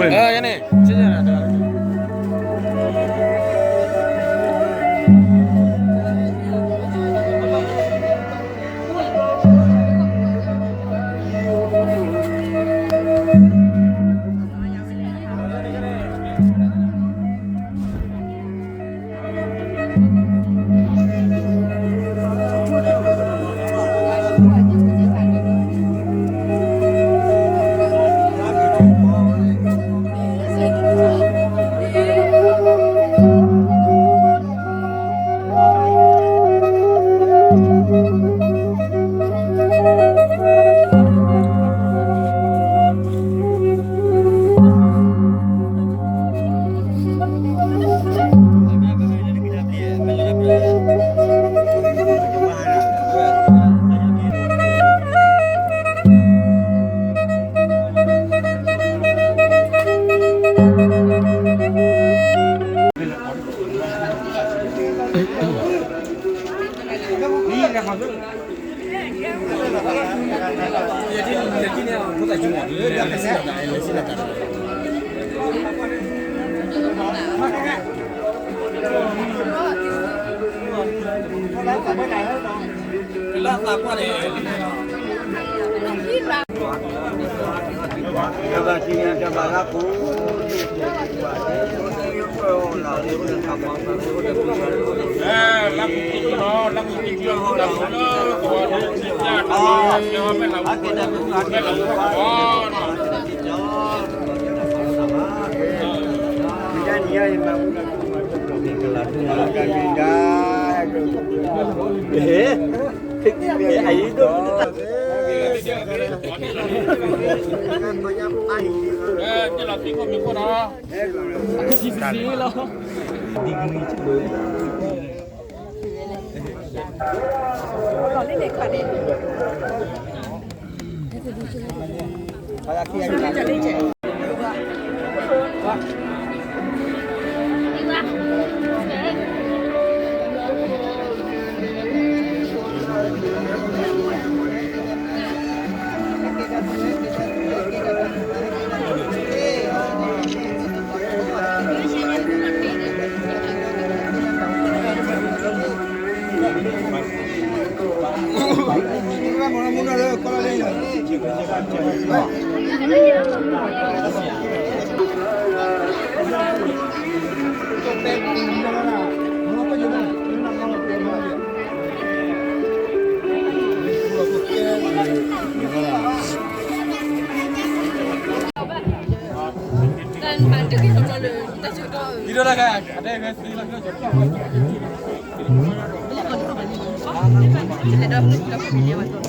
န့ၣ်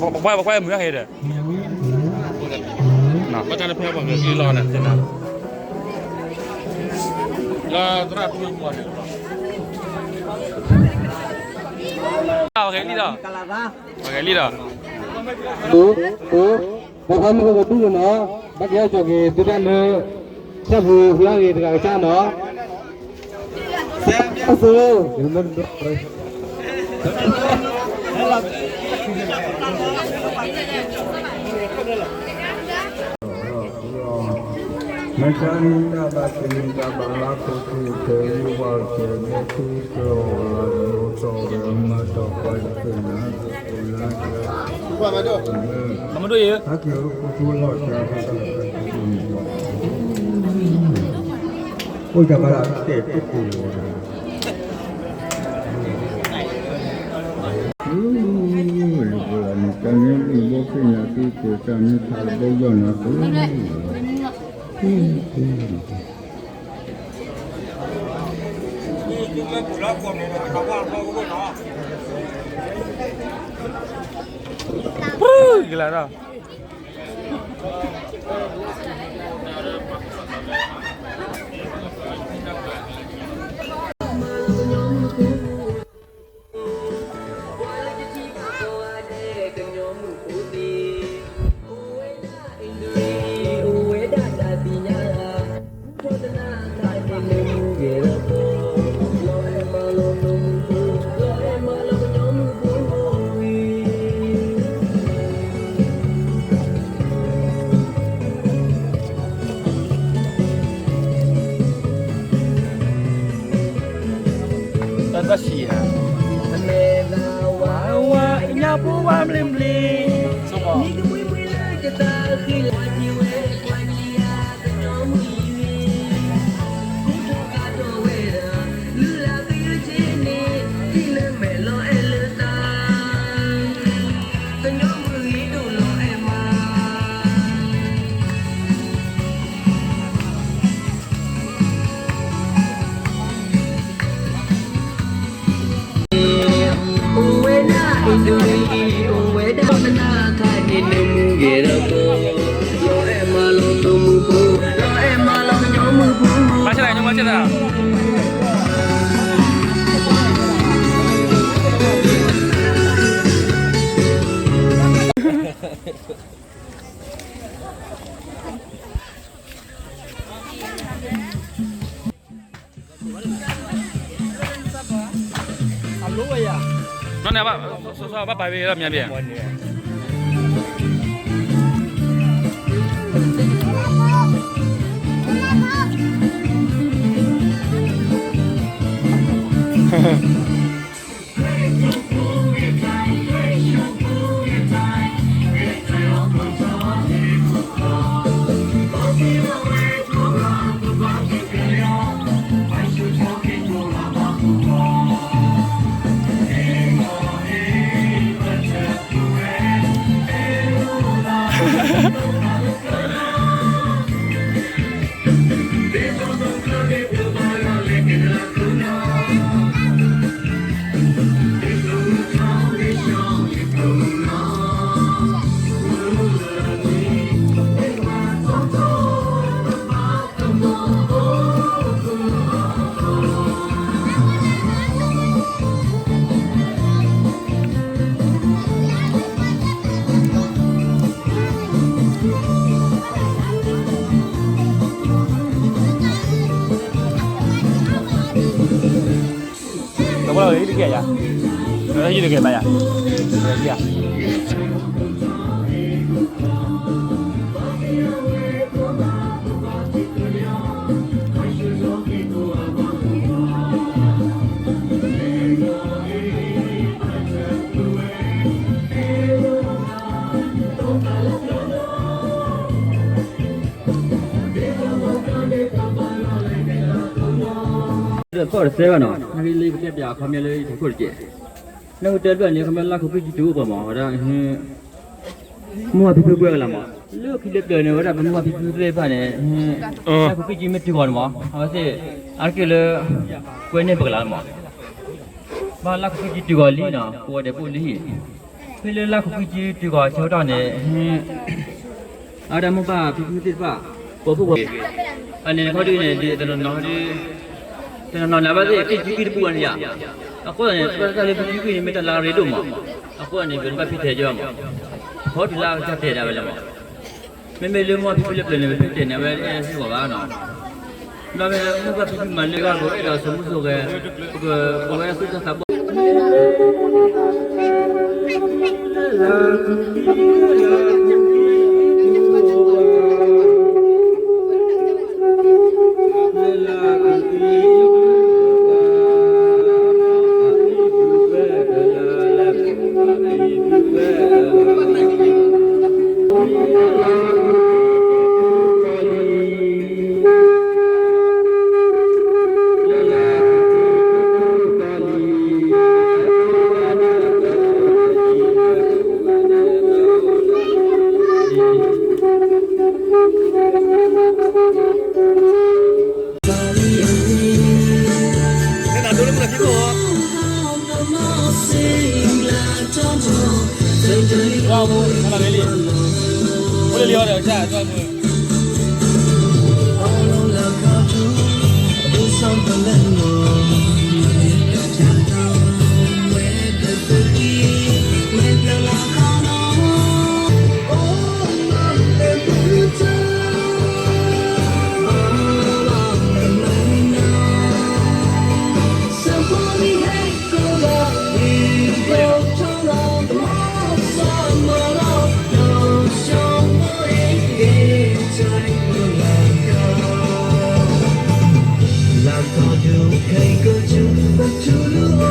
ပကွၢ် ပကွၢ်မုၢ်ဟဲဒီး ဘၣ်တၢ်လၢဖဲပှၤကလံၤလီၤန့ၣ် လၢသရၣ်တူၢ်ပှၤန့ၣ် ပှၤကလံၤလီၤ ပှၤကလံၤလီၤ ပှၤဖးမုၢ်ကဒူၣ်န့ၣ်နီၤ ဘၣ်က့ၤအီၣ်ကၠီၤက့ၤသုတၢ်လၢ ဆၣ်ပူၤဖျါဂ့ၤတဂၤကစၢ်နီၤ ဆၣ်ပူၤ မ့ၢ်တၢ်န့ၣ်တၢ်ဘၣ်သ့ၣ်န့ၣ်တၢ်ဘၣ်လၢခိၣ်သ့ၣ်ခဲအံၤ ပှၤကဲၤလီၤလၢဒိၣ်ထီၣ်ဝဲမၤတီၢ်ပှၤတဖျၢၣ်နၤ ပှၤလၢကဲၤ မဒိယဲ ဟဲက့ၤအိၣ်ခိၣ်ထူလီၢ်စှၤ အိၣ်တၢ်ဘၣ်လၢတဲာ်တပူၤလီၤ နတၢ်န့ၣ်ဘိသ့ၣ်ညါသုတၢ်မ့ၢ်ထးတဘိယီၢ်နၤသု ကလၤဒီး ဘၣ်ဆံးဧါ, ဝါဝါ အညါပူၤဝါဘျ့ဘျ့, ဆိကမိၣ် မၤဆ့ၣ်တၢ်, မၤဆ့ၣ်တၢ်. နီၢ်န့ၣ်ဘၣ်, စီၤစီၤဘၣ်ပာ်ဝဲလီၤမၠါဘ့ၣ်. တဘျီလၢ်လၢ်တက့ၢ်ယၤ, တက့ၢ်တက့ၢ်ဘၣ်ယၤ, တက့ၢ်. ဒီးခီၣ်တစဲဘၣ်နီၤ, နဂ့ၤလၢပတဲပၠးအခီပညီလၢယထံၣ်ခိၣ်တက့ၢ်. နကတဲတဖျၢၣ်န့ၣ် ခီပညီလၢလၢ်ခိၣ်ခံဆံတုၤအိၣ်ပှဲၤမး, ဝဲဒၣ် မိၢ်ပၢ်ဖံဖုကွဲကလၤမး, လၢခံလၢပျၢၤန့ၣ် ဝဲဒၣ်ပမိၢ်ပၢ်ဖံဖုသ့ၣ်တဖၣ်န့ၣ် လၢ်ခိၣ်ခံဆံမ့ၢ်တုၤဂီၤန့ၣ်မး, အဝဲသ့ၣ် အါတက့ၢ်လၢ ကွဲန့ၢ်ပကလၤလီၤမး. ဘၣ်လၢ်ခိၣ်ခံဆံတုၤဂီၤလံနီၤ ပဝဲဒၣ်ပအိၣ်လံ. ဖဲလၢလၢ်ခိၣ်ခံဆံတုၤဂီၤဆၢကတီၢ်န့ၣ် အဝဲဒၣ်မိၢ်ပၢ်ဖံဖုသ့ၣ်တဖၣ် ပိာ်ဖိဝဲ အန့ၣ်ခီဒုးန့ၣ် ဒ်တနီၤနီၤဒုး တနီၤနီၤန့ၣ် အဘၣ်သ့ၣ် က့ၣ်ကူကံၢ်တဘူၣ်ဘၣ်န့ၣ်ယါ, အဃိန့ၣ် တၢ်လၢက့ၣ်ကူကံၢ်န့ၣ် မ့ၢ်တၢ်လၢအရ့ဒိၣ်မး, အဃိန့ၣ် ပဘၣ်ဖံးထဲးက့ၤဘၣ်မး, ခီတုၤလၢအကစၢ်တဲာ်ဒၣ်ဝဲလၢမး, မ့မ့ၢ်လၢမိၢ်ဖံဖုလၢပျၢၤန့ၣ် ပဖံးထဲးန့ၣ် အဝဲအဲၣ်စ့ၢ်ကီးဘၣ်နီၤ, ဒီးမ့ၢ်လၢမိၢ်ပၢ်ဖံဖုမၤလၢဂၤ ပအဲၣ်ဒိးဆိမိၣ်ဆိဂဲၤ, ပဝဲဒၣ်သူၣ်စၢ်သးဘီၣ်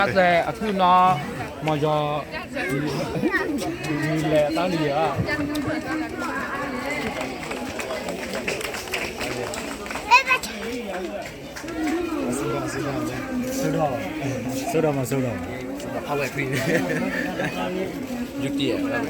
အသဲအခုနီၤ မီၤယီၤ လဲၤတၢ်လံဧါ ဆိဒီး ဆိဒီးမၤဆိဒီး ဖးဝဲခွံ ယူတံၢ်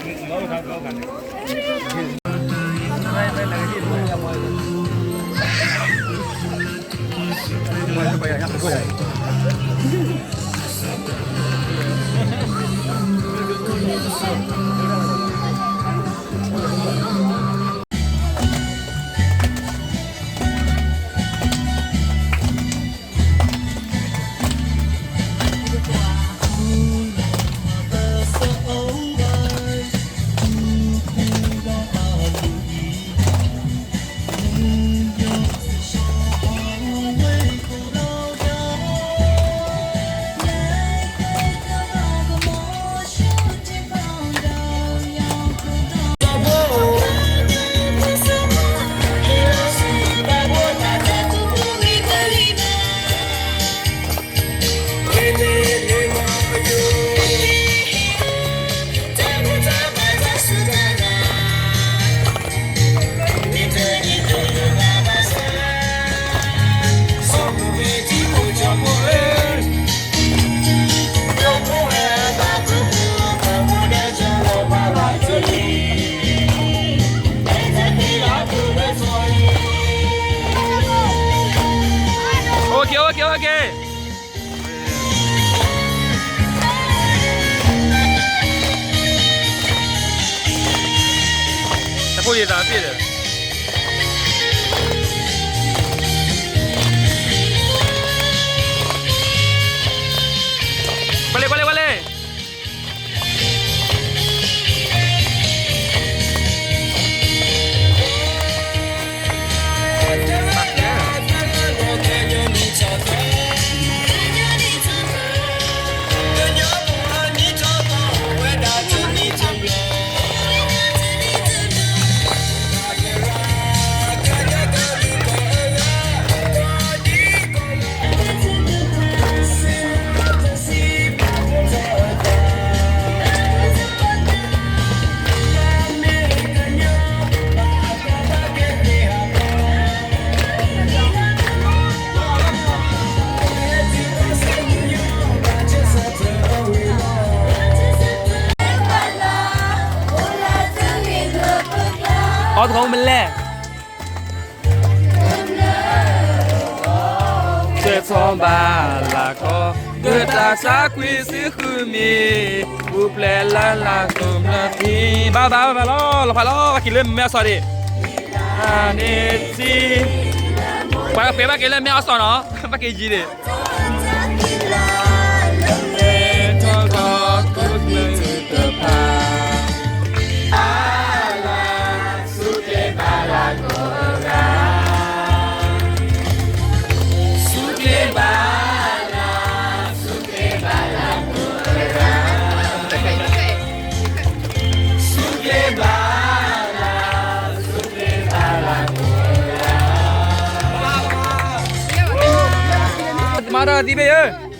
OK, OK, OK. တၢ်ဖိဒံးသးပ့ၢ်ဒီး ကွၢ်လံ ကွၢ်လံ ကွၢ်လံ. အီသကိးမ့ၢ်လဲၣ်. စဲးထီၣ်ဘၣ်လၢကီၢ် ဒုးတၢ်သးကွံစ့ဃုမံၤ ပူၤဖျဲးလၢ်လၢ်ကမျၢၢ်သံ ဘၣ်ဘၣ်ဘၣ်လီၤ လီၤဖးလီၤ ဘၣ်က့ၤလၢမဲအီၣ်စီၤဒံး အန့ၣ်သံ ပှၤကပှဲၤဘၣ်က့ၤလၢမဲအီၣ်စီၤနီၤ ဘၣ်က့ၤယံၤဒံး မၤတၢ်သံဘ့ၣ်ဧၢ